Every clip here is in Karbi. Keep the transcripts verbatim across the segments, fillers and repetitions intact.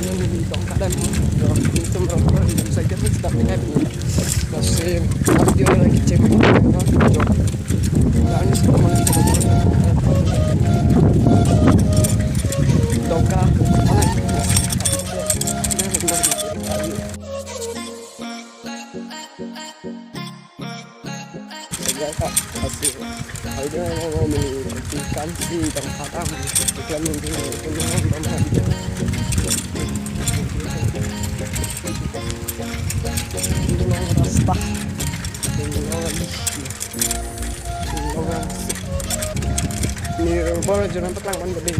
Neli Dongka dam, nelitum rong rong dam saja, tapi tak dengar ni. Masih audio lagi cek. Lalu semua Dongka. Lasi, aida neli ikan si Dongka dam, iklan mungkin iklan mungkin. Ini long rasta, ini long, ini long rasta. Ini baru jalan petang kan gede.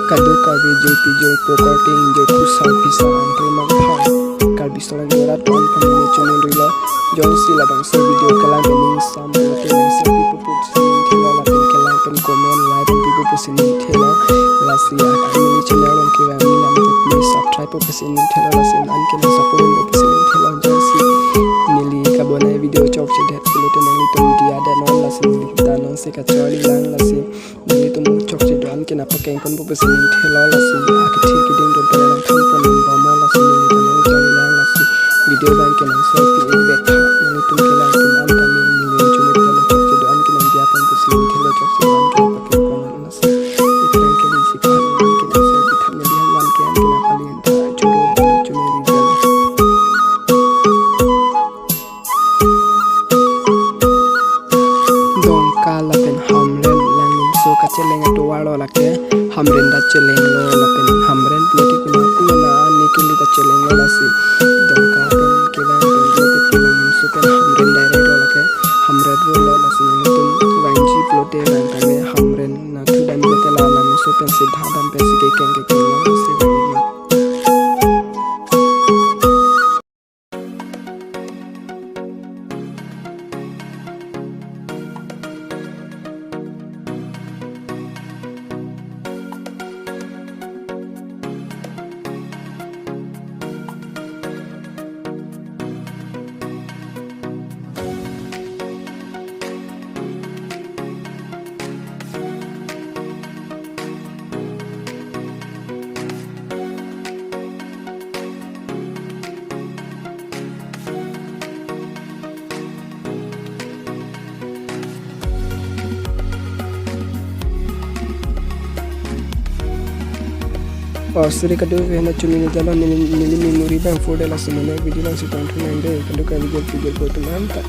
Kadokave jirpi jirpo, korte ingjirpo, sarpi sarang, klem aphan, Karbi Song Dorat One family channel rilo. Jongsi labangso video kelang pen ning sam pulote nang share pipo pusi ning thelo, lapen kelang pen comment, like pen pipo pusi ning thelo. Lasi akamili channel along kevang ni nam te please subscribe pipo pusi ning thelo, lasi an ke nang support pipo pusi ning thelo. Jongsi neli kabonai video chokchedet pulote nanglitum diya danon, lasi neli danon si kacharli lang, lasi nanglitum chokche do-an ke nangpakeng ponpo pusi ning thelo, lasi akethe keding dun pen nangthan pon bomlo, lasi neli danon charli lang, lasi video abang ke nang share pi-ik vek tha, nanglitum kelang atum an tame neli chunit pen chokche do-an ke nang diya pon pusi ning thelo, chokche do-an ke nangpakeng pon, lasi ikrang ke neli si phan an ke nang share pi tha, neli hang wan ke an ke nangpali an tha, choro do choro ri jala. Dongka lapen Hamren, Langlimso kacheleng atovar lo lake, Hamren ta chelenglo lapen Hamren pulote kima pulo na ani kili ta chelenglo, lasi Dongka pen kevang pen pulote Langlimso pen Hamren direct lo lake, Hamren road lo, lasi nanglitum vangji pulote vang tame, Hamren nathu dam pulote la Langlimso pen sidha dam pensi kekeng kekeng lo, lasi vang. Oh, sorry, kadokave na chumi ni jalo neli, neli memory abang full de, laso mane video along si tong thunang de, kadokave video video po atum an ta.